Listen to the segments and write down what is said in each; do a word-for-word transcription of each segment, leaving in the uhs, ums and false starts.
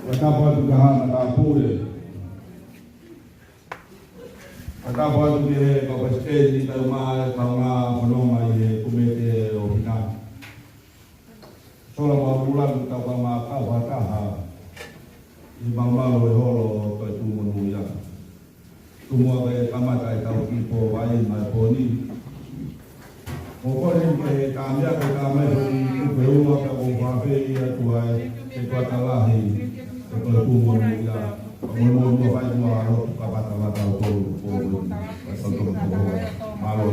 Fakatapu atu ki he Haʻa Matāpule. Fakatapu atu ki he kau palesiteni, kaeʻumaʻā e kaungā fononga ʻi he Komiti ʻo e Fina. Sola mo e Pulani, tau ka ma kau fakataha ʻi he malumalu ʻo e holo ʻo e Toetuʻu Monūʻia. Tuku muʻa ke kamata ʻetau kiʻi pō vaʻinga he pō ni. Mou kole ke tā mai, ke tā mai foʻi tupe ua ka ko fafei atu ai ke tuata lahi ko e Toetuʻu Monūʻia. Ka mou, mou, mou fai muʻa ʻa e lotu kae pata mata ʻo tolu pō ni. Ka tau tolu pō. Mālō.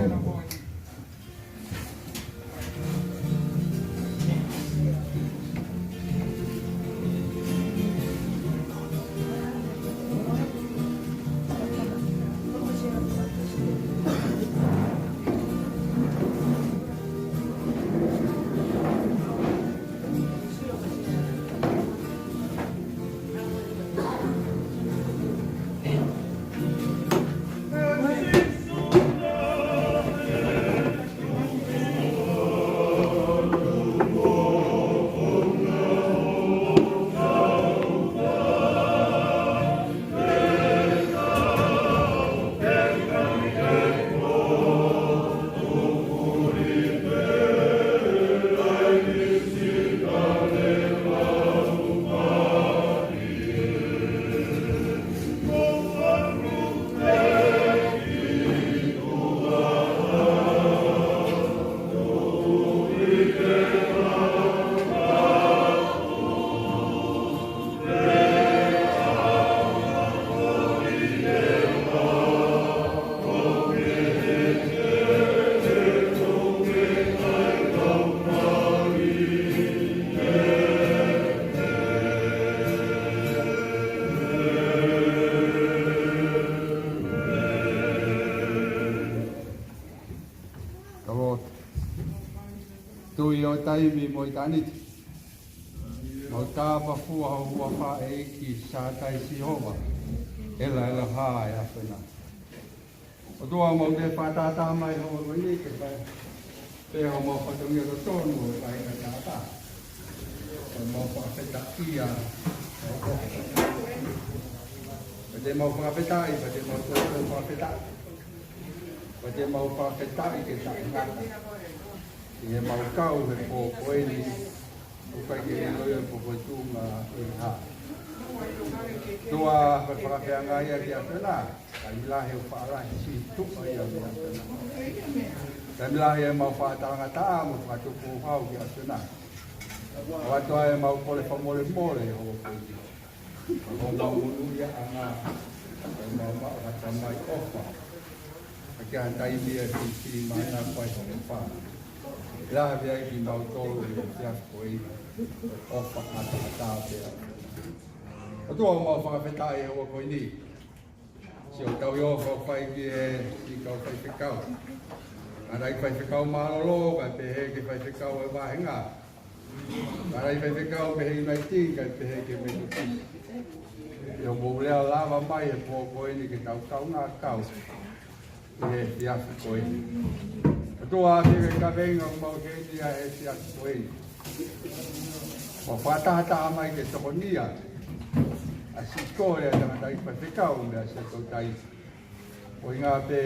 Tau lotu. Tuʻi ʻo taimi mo ʻitāniti. Mau tāpafua ho huafa ʻEiki Sātai Sihova. ʻEla, ʻela hā e ʻAfiona. ʻOtua, mau ke fakatātā mai hoʻo ʻEiki ke fai pē homau fatongia totonu ʻo fai ka tātā. Mau fakafetaʻi ʻa e ʻOtua. Pea te mau fakafetaʻi, pea te mau tō fakafetaʻi. Pea te mau fakafetaʻi ke taʻengata ʻi heʻemau kau he pō ko eni. ʻOku ʻikai ke ʻilo ia pe ko e tuʻunga ʻe hā. ʻOtua, ko e fakafeangai ia ki he ʻAfiona, taimi lahi ʻoku faʻa lahi siʻi tuʻa ia ki he ʻAfiona. Taimi lahi ʻemau fakatalangataʻa mo fakatupu hau ki he ʻAfiona. ʻOatu ʻemau kole fakamolemole ʻi he houa ko eni. ʻOku mau monūʻiaʻanga, ʻoku mau maʻu ha Tamai ʻofa. ʻA ia ko e taimi ʻe fifili mai ʻa e fai hono fā. Lava ai kimautolu ʻi he efiafi ko eni. ʻOfa ʻataʻatā pē. ʻOtua, ʻoku mau fakafetaʻi he houa ko eni. Siʻotau ʻofa ʻoku fai ki he siʻi kau faifekau. Ngaahi faifekau mālōlō, kae pehē ki he faifekau ʻo e vāhenga. Ngaahi faifekau mei he Uniting kae pehē ki he Metotisi. ʻI hoʻomou lea lava mai he pō ko eni ke tau kaungā kau ʻi he efiafi ko eni. ʻOtua, ʻa e kaveinga ʻoku mau ʻi heni ʻi he efiafi ko eni. Mau fakatahataha mai ke tokonia ʻa e siʻi kole ʻa e tangataʻeiki faifekau mei Siaʻatoutai. ʻUhinga pē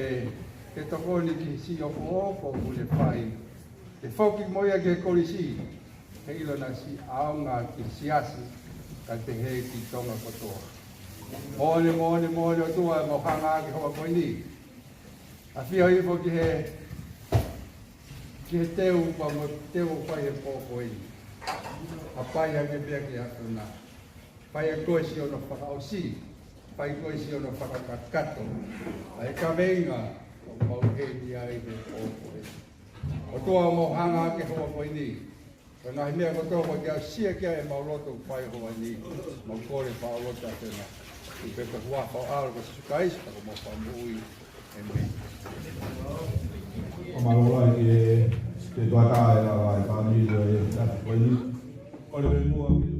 ke tokoni ki he siʻi ʻofoʻofa ʻoku ne fai. Ke foki mo ia ki he kolisi, he ʻilo naʻa siʻi ʻaonga ki he siasi, kae pehē ki Tonga kotoa. Moʻoni, moʻoni, moʻoni ʻOtua, ʻoku mau hanga ki he houa ko eni. ʻAfio hifo ki he, ki he teu, pea mo e teu ʻoku fai he pō ko eni. ʻA e fai hake pē ki he ʻAfiona. Fai ʻe koe siʻono fakaʻosi, fai ʻe koe siʻono fakakakato ʻa e kaveinga ʻoku mau ʻi heni ai he pō ko eni. ʻOtua, ʻoku mau hanga ki he houa ko eni. Ko e ngaahi meʻa kotoa ʻoku ʻikai ke aʻusia ki ai ʻemau loto ʻoku fai he houa ni. Mau kole pea ʻoku mau lotu atu ʻi he huafa ho ʻAlo ko Sīsū Kalaisi ko homau Fakamoʻui. ʻĒmeni. Mālō lahi ki he, ki he tuʻa taʻe lava e fāmili ʻo e efiafi ko eni. Kole pē muʻa ki he